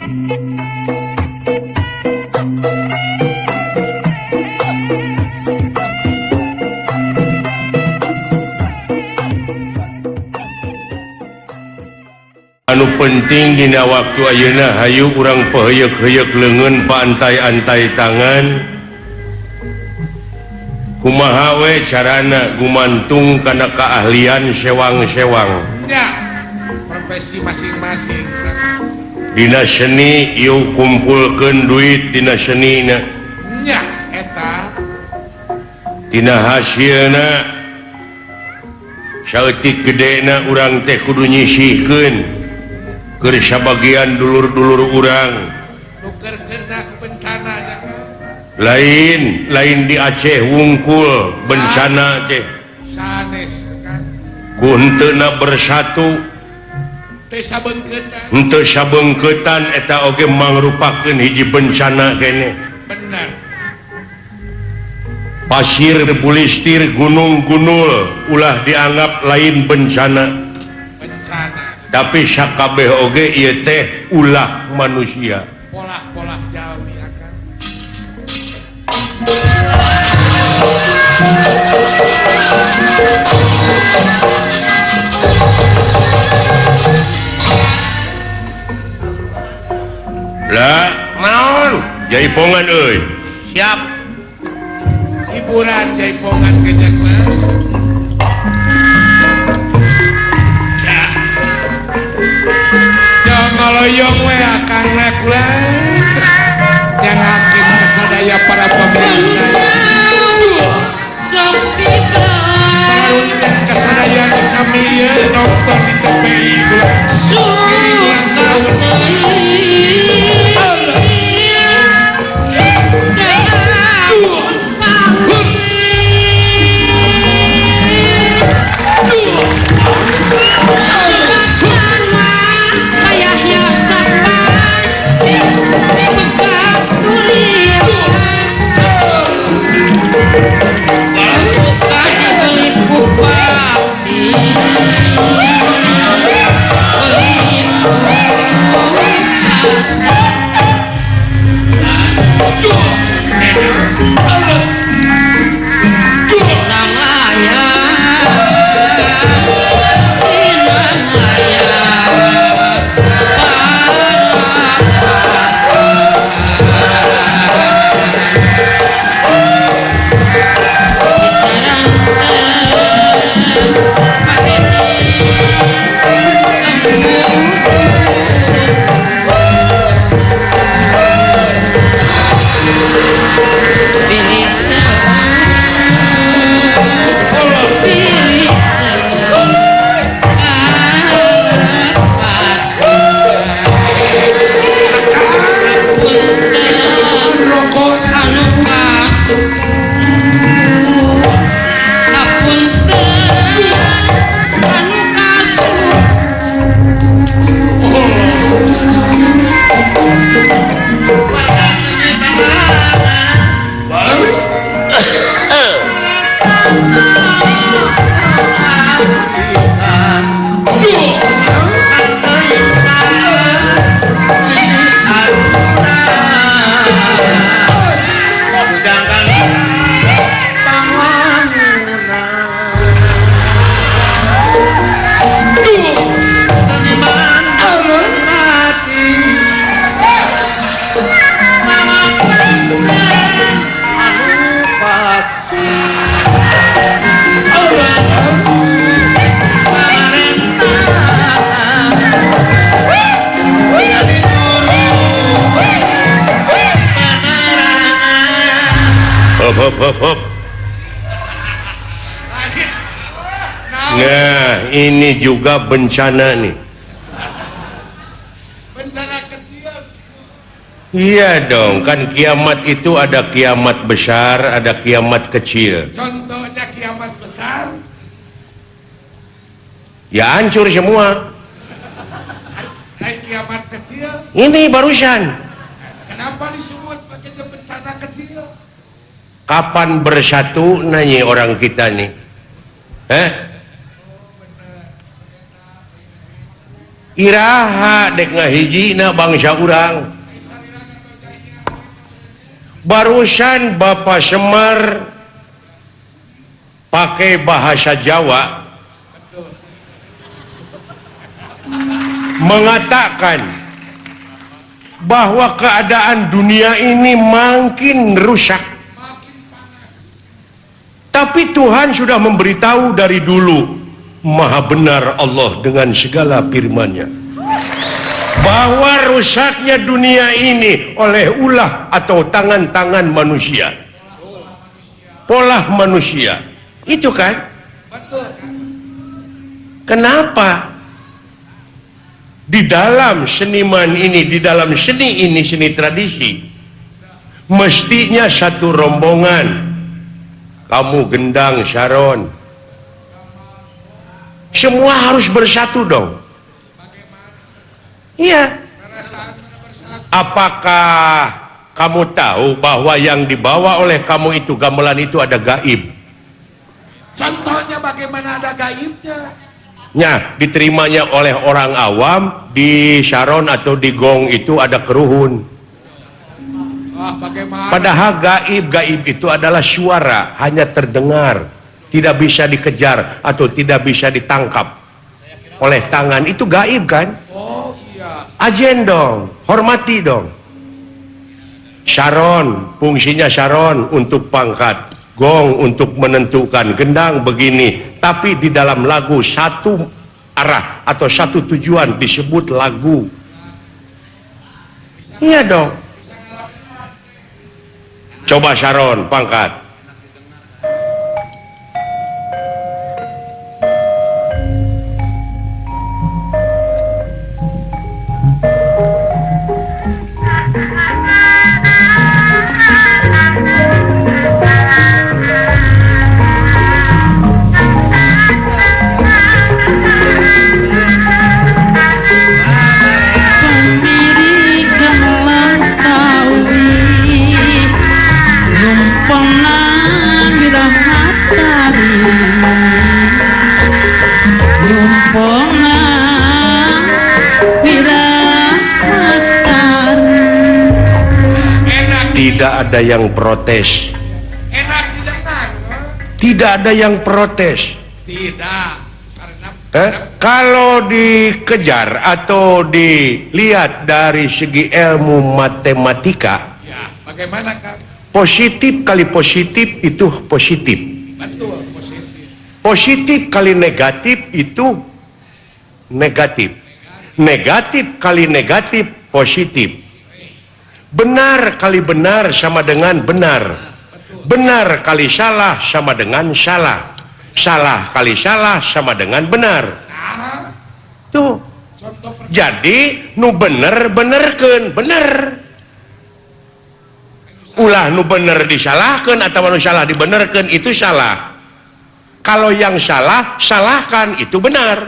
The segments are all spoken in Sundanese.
Anu penting dina waktu ayeuna, hayu urang peheuyeuk-heuyeuk leungeun, paantai-antai tangan. Kumaha we carana gumantung kana keahlian sewang-sewang. Ya, profesi masing-masing. Dina seni yuk kumpulkeun duit dina senina. Nya eta. Dina hasilna saeutik gedena urang teh kudu nyisihkeun keur sabagian dulur-dulur urang. Nu keur kena bencana nya kan. Lain lain di Aceh wungkul bencana teh. Sanes kan. Ku henteuna bersatu. Teu sabeungkeutan. Henteu sabeungkeutan, eta oge mangrupakeun hiji bencana kene. Bener. Pasir bulistir, gunung gunul ulah dianggap lain bencana. Bencana. Tapi sakabeh oge ieu teh ulah manusia. Polah-polah jalmi akan. Lah. Naon? Jaipongan euy. Siap. Hiburan jaipongan kejak mah. Ya. Jangan ngaloyong we akang na kula. Nyangakeun kasadaya para pemirsa. Parunten kasadaya nu sami ieu nonton di TPI kula. Ngiring ulang tahun. Hop hop hop hop. Nah, ini juga bencana nih. Bencana kecil. Iya dong, kan kiamat itu ada kiamat besar, ada kiamat kecil. Contohnya kiamat besar? Ya hancur semua. Hai kiamat kecil? Ini barusan. Kenapa disebut pakai bencana kecil? Kapan bersatu nanya orang kita nih? Eh? Iraha dek ngahijina bangsa urang. Barusan Bapak Semar pakai bahasa Jawa mengatakan bahwa keadaan dunia ini makin rusak. Tapi Tuhan sudah memberitahu dari dulu, maha benar Allah dengan segala firman-Nya, bahwa rusaknya dunia ini oleh ulah atau tangan-tangan manusia, pola manusia. Itu kan? Kenapa? Di dalam seniman ini, di dalam seni ini, seni tradisi, mestinya satu rombongan. Kamu gendang saron, semua harus bersatu dong. Iya. Apakah kamu tahu bahwa yang dibawa oleh kamu itu, gamelan itu ada gaib? Contohnya bagaimana ada gaibnya? Ya, diterimanya oleh orang awam, di saron atau di gong itu ada keruhun. Wah, bagaimana? Padahal gaib itu adalah suara, hanya terdengar, tidak bisa dikejar atau tidak bisa ditangkap oleh tangan. Itu gaib kan? Oh iya. Ajen dong, hormati dong. Saron, fungsinya saron untuk pangkat, gong untuk menentukan, gendang begini. Tapi di dalam lagu satu arah atau satu tujuan disebut lagu. Iya dong. Coba saron, pangkat. Tidak ada yang protes. Enak didengar. Tidak ada yang protes. Tidak. Karena kalau dikejar atau dilihat dari segi ilmu matematika, ya, bagaimana Kang? Positif kali positif itu positif. Betul, positif. Positif kali negatif itu negatif. Negatif kali negatif positif. Benar kali benar sama dengan benar. Benar kali salah sama dengan salah. Salah kali salah sama dengan benar. Tuh. Jadi nu bener benerkeun bener. Ulah nu bener disalahkeun atau nu salah dibenerkeun itu salah. Kalau yang salah salahkan itu benar.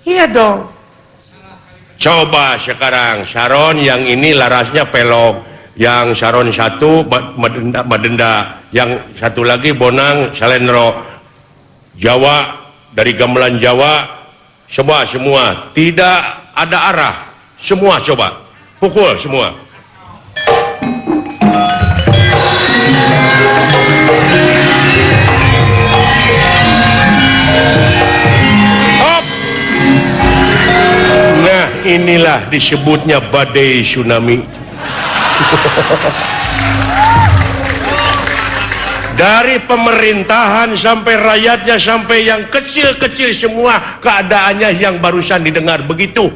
Iya dong. Coba sekarang saron yang ini larasnya pelog, yang saron satu madenda, yang satu lagi bonang salendro, Jawa dari gamelan Jawa, semua tidak ada arah, semua coba pukul semua. Nah, inilah disebutnya badai tsunami. Dari pemerintahan sampai rakyatnya, sampai yang kecil-kecil semua keadaannya yang barusan didengar begitu.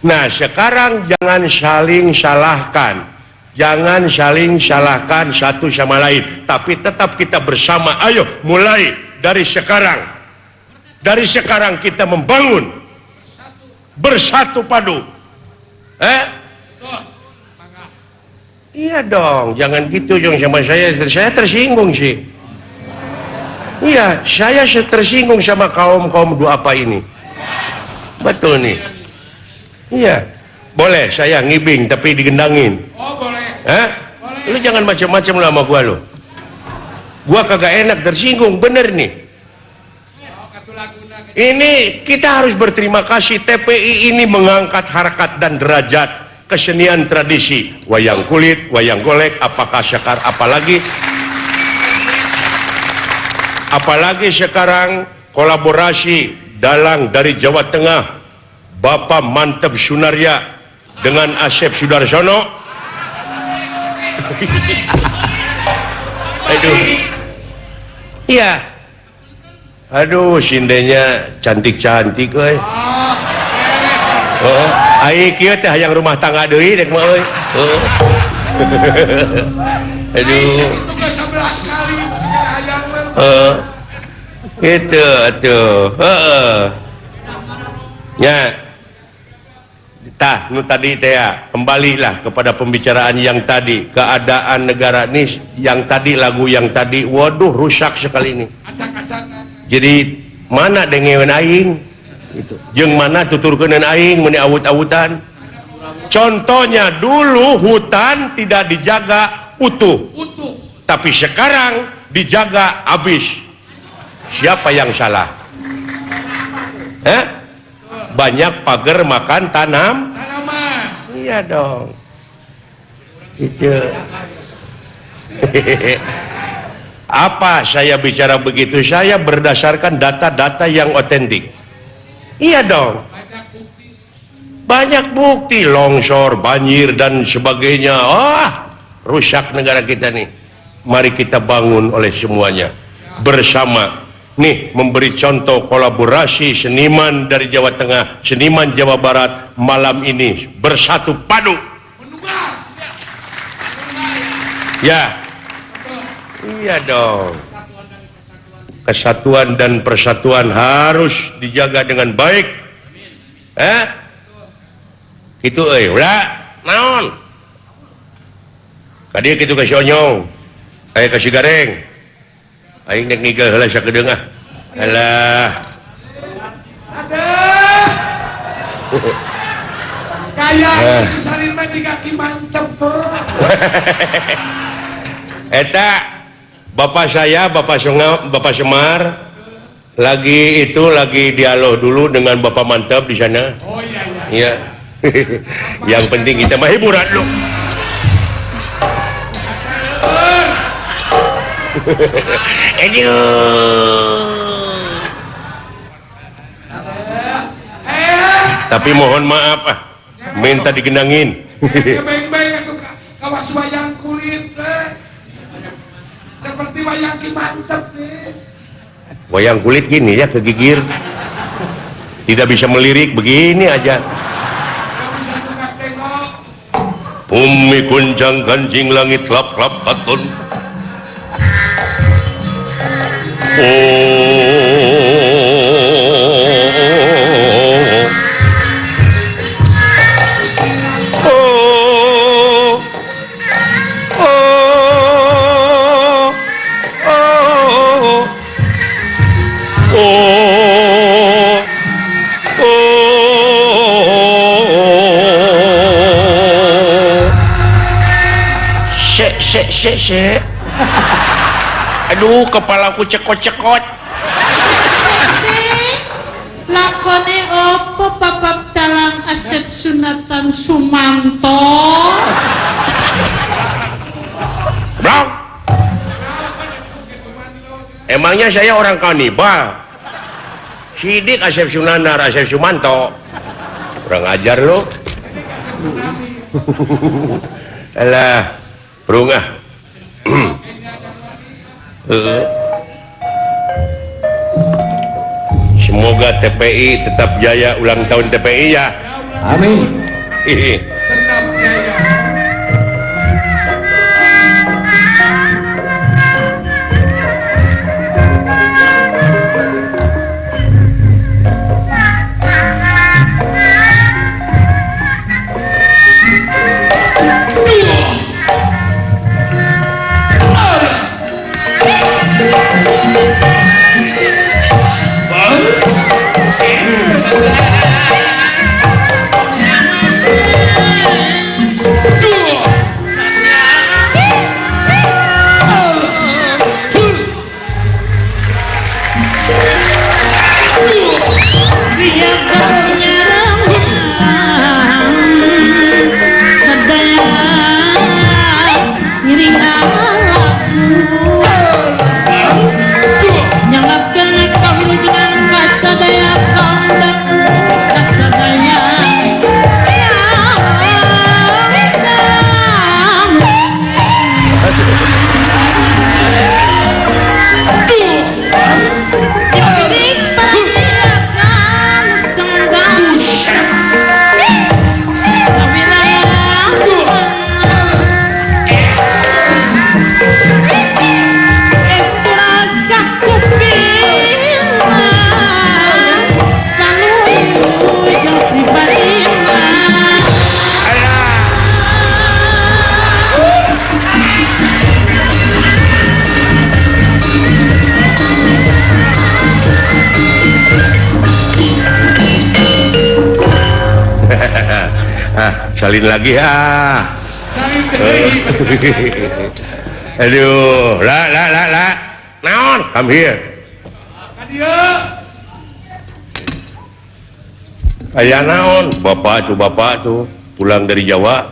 Nah, sekarang jangan saling salahkan. Jangan saling salahkan satu sama lain, tapi tetap kita bersama. Ayo mulai dari sekarang. Dari sekarang kita membangun bersatu padu. Iya dong, jangan gitu dong sama saya. Saya tersinggung sih. Iya, saya tersinggung sama kaum-kaum duafa ini. Betul nih. Iya. Boleh saya ngibing tapi digendangin. Oh, boleh. Boleh. Lu jangan macam-macam lah sama gua lu. Gua kagak enak tersinggung, bener nih. Ini kita harus berterima kasih TPI ini mengangkat harkat dan derajat kesenian tradisi wayang kulit, wayang golek, apakah sekar, apalagi sekarang kolaborasi dalang dari Jawa Tengah Bapak Manteb Sunarya dengan Asep Sudarsono. Aduh. Iya. Aduh, sindenya cantik-cantik euy. Oh, ai kieu teh hayang rumah tangga deui dek mah euy. Heeh. Aduh. 11 kali Heeh. Gitu atuh. Heeh. Nya. Tah, nu tadi teh ya, kembalilah kepada pembicaraan yang tadi, keadaan negara ini yang tadi, lagu yang tadi, waduh rusak sekali ini. Jadi mana dengeun aing gitu. Jeung mana tuturkeun aing meuni awut-awutan. Contohnya dulu hutan tidak dijaga utuh. Tapi sekarang dijaga habis. Siapa yang salah? Eh? Banyak pagar makan tanam. Tanaman. Iya dong. Itu. Apa saya bicara begitu? Saya berdasarkan data-data yang otentik. Iya dong. Banyak bukti longsor, banjir dan sebagainya. Ah, rusak negara kita nih. Mari kita bangun oleh semuanya bersama. Nih memberi contoh kolaborasi seniman dari Jawa Tengah, seniman Jawa Barat malam ini bersatu padu. Ya, iya dong. Kesatuan dan persatuan harus dijaga dengan baik. Eh? Gitu euy, ulah naon? Ka dieu kitu ka si Onyong. Aya ka si Gareng. Aing nek ngigel heula sakedeung ah. Alah. Aduh. Kaya si Salim mah jiga Ki Manteb tuh. Eta bapak saya, Bapak Semar lagi itu lagi dialog dulu dengan Bapak Manteb di sana. Oh iya iya. Iya. Yang penting kita mah hiburan lu. Aduh. Tapi mohon maaf ah, minta digenangin. Beng-beng aku kawas wayang kulit eh. Seperti wayang Ki Manteb nih. Wayang kulit gini ya kegigir. Tidak bisa melirik begini aja. Bumi gunjang ganjing langit lap-lap katun. Oh, oh, oh, oh, oh, oh. Se, se, se, se. Aduh, kepalaku cekot-cekot. Lakone opo Bapak Dalang Asep Sunatan Sumanto? Blok. Emangnya saya orang kanibal? Sidik Asep Sunanar, Asep Sumanto. Kurang ajar lo. Alah, berungah. Semoga TPI tetap jaya, ulang tahun TPI ya. Amin. Tetap jaya. Salin lagi ah. Aduh, la la la la. Naon? Come here. Aya naon? Bapak tuh pulang dari Jawa.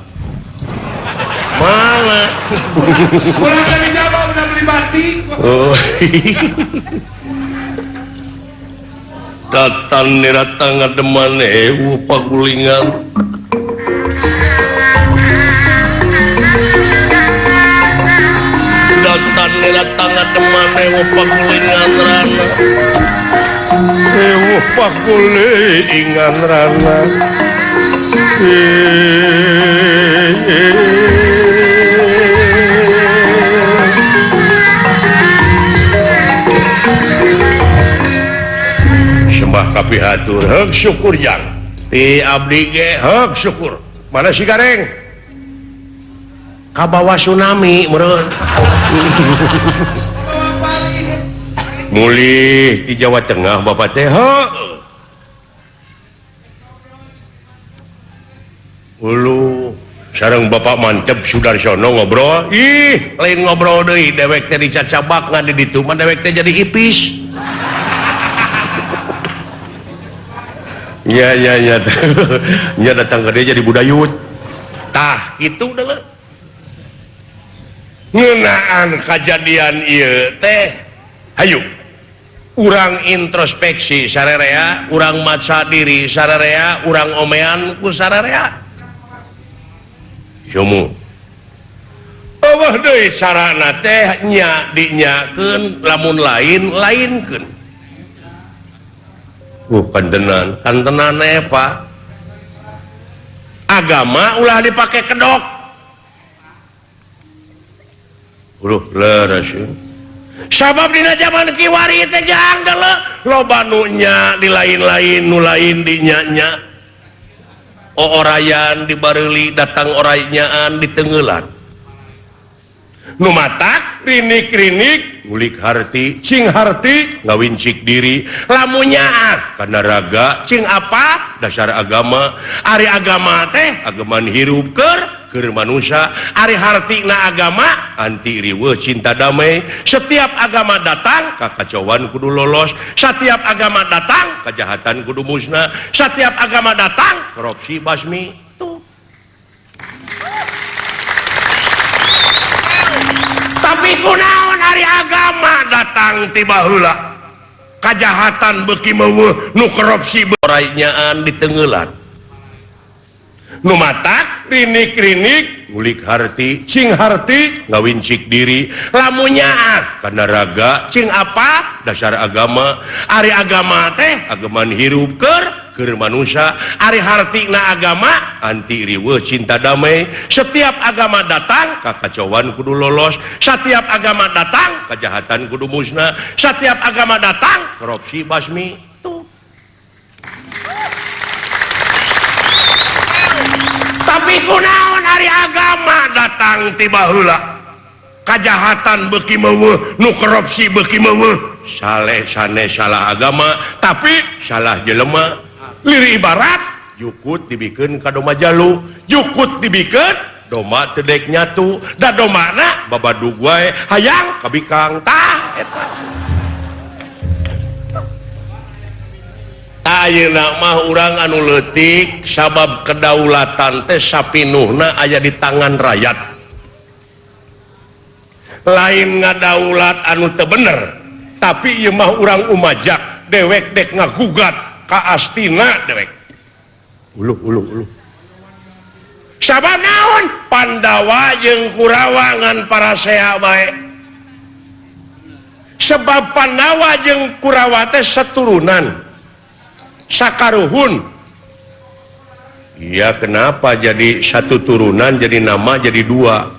Mana? Pulang dari Jawa udah beli batik. Oh. Datang niratang ngademan ewu pagulingan. Datang niratang ngademan ewu pagulingan rana. Ewu pagulingan rana. Sembah kapihatur heug syukur jang ti abdi ge heug syukur. Mana si Gareng? Kabawa tsunami meureun. Mulih ti Jawa Tengah bapak teh heuh. Ulu sareng bapak mantep Sudarsono ngobrol. Ih, lain ngobrol deui dewek teh dicacabak ngan di ditu mah dewek teh jadi ipis. Ya ya ya. Nya datang ke dia jadi budayut. Tah kitu deuleu. Ngeunaan kajadian ieu teh. Hayu. Urang introspeksi sarerea, urang maca diri sarerea, urang omean ku sarerea. Sumu. Eueuh deui carana teh nya dinyakeun lamun lain lainkeun. Kantenan, kantenan Pak. Agama ulah dipakai kedok. Ulah leres. Sabab dina zaman kiwari teh jang deuleu loba nu nya di lain-lain nu lain di nya-nya. Oorayan dibareuli datang oraynyaan ditenggelan. Nu matak rinik-rinik ngulik harti cing harti ngawincik diri lamunnya ah kana raga cing apa dasar agama ari agama teh ageman hirup keur manusia ari hartina agama anti riweuh cinta damai. Setiap agama datang kakacauan kudu lolos, setiap agama datang kejahatan kudu musnah, setiap agama datang korupsi basmi. Tuh. Tapi kunaon ari agama datang tiba heula kajahatan beuki meuweuh nu korupsi boranyaan ditenggelan. Nu matak rinik-rinik ngulik harti cing harti ngawincik diri lamunnya ah kana raga cing apa dasar agama ari agama teh ageman hirup keur manusia ari hartina agama anti riweuh cinta damai. Setiap agama datang kakacauan kudu lolos, setiap agama datang kejahatan kudu musnah, setiap agama datang korupsi basmi. Tuh. Tapi kunaon ari agama datang tiba heula kajahatan beuki meuweuh nu korupsi beuki meuweuh saleh sanes salah agama tapi salah jelema. Liri ibarat jukut dibikeun ka domba jalu, jukut dibikeun domba teu dek nyatu, da domana babadug wae hayang kabikang tah eta. Ayeuna mah urang anu leutik sabab kedaulatan teh sapinuhna aya di tangan rakyat. Lain ngadaulat anu teu bener, tapi ieu mah urang umajak dewek dek ngagugat ka Astina dewek. Uluh uluh uluh. Sabab naon? Pandawa jeung Kurawa ngan parasea bae. Sebab Pandawa jeung Kurawa teh seturunan sakaruhun. Iya, kenapa jadi satu turunan jadi nama jadi dua?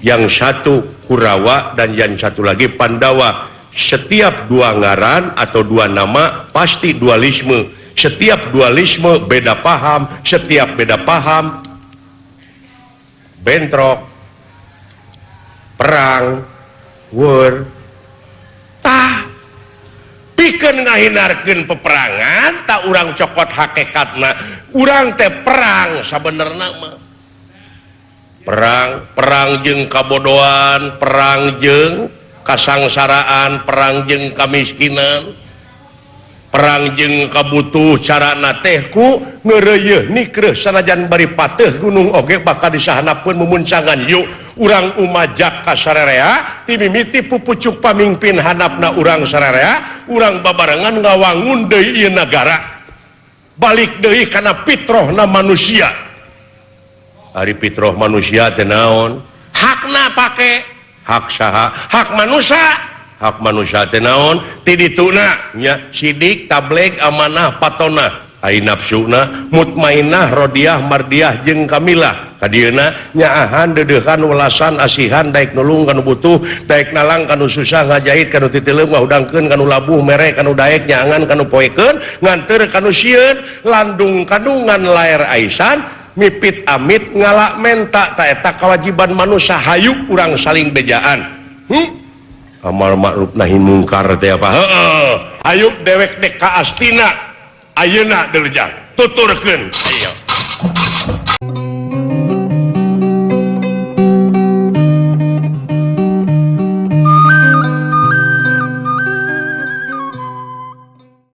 Yang satu Kurawa dan yang satu lagi Pandawa. Setiap dua ngaran atau dua nama pasti dualisme. Setiap dualisme beda paham, setiap beda paham bentrok, perang, war. Tah, pikeun ngahindarkeun peperangan, tak urang cokot hakikatna. Urang teh perang sabenerna mah. Perang, perang jeung kabodohan, perang jeung kasangsaraan, perang jeung kamiskinan, perang jeung kabutuh. Carana teh ku ngeureuyeuh nikreuh sanajan bari pateuh gunung oge bakal disahanapeun mumuncangan. Yuk urang umajak ka sararea ti mimiti pupucuk pamingpin handapna urang sararea, urang babarengan ngawangun deui ieu nagara, balik deui kana fitrohna manusia. Ari fitroh manusia teh naon? Hakna pake hak saha? Hak manusia. Hak manusia teh naon? Ti dituna nya sidik, tableg, amanah, patonah. Ai nafsuna mutmainah, rodiah, mardiah jeung kamilah. Kadieuna nyaahan, deudeuhan, welasan, asihan, daek nulung kanu butuh, daek nalang kanu susah, ngajahit kanu titileum, ngahudangkeun kanu labuh, mere kanu daek, nyaangan kanu poekeun, nganteur kanu sieun, landung kandungan laer aisan, mipit amit ngalak menta. Ta eta kewajiban manusia. Hayu urang saling bejaan. Amar ma'ruf nahi mungkar teh apa? Heeh. Hayu dewek dek ka Astina ayeuna derjang tuturkeun.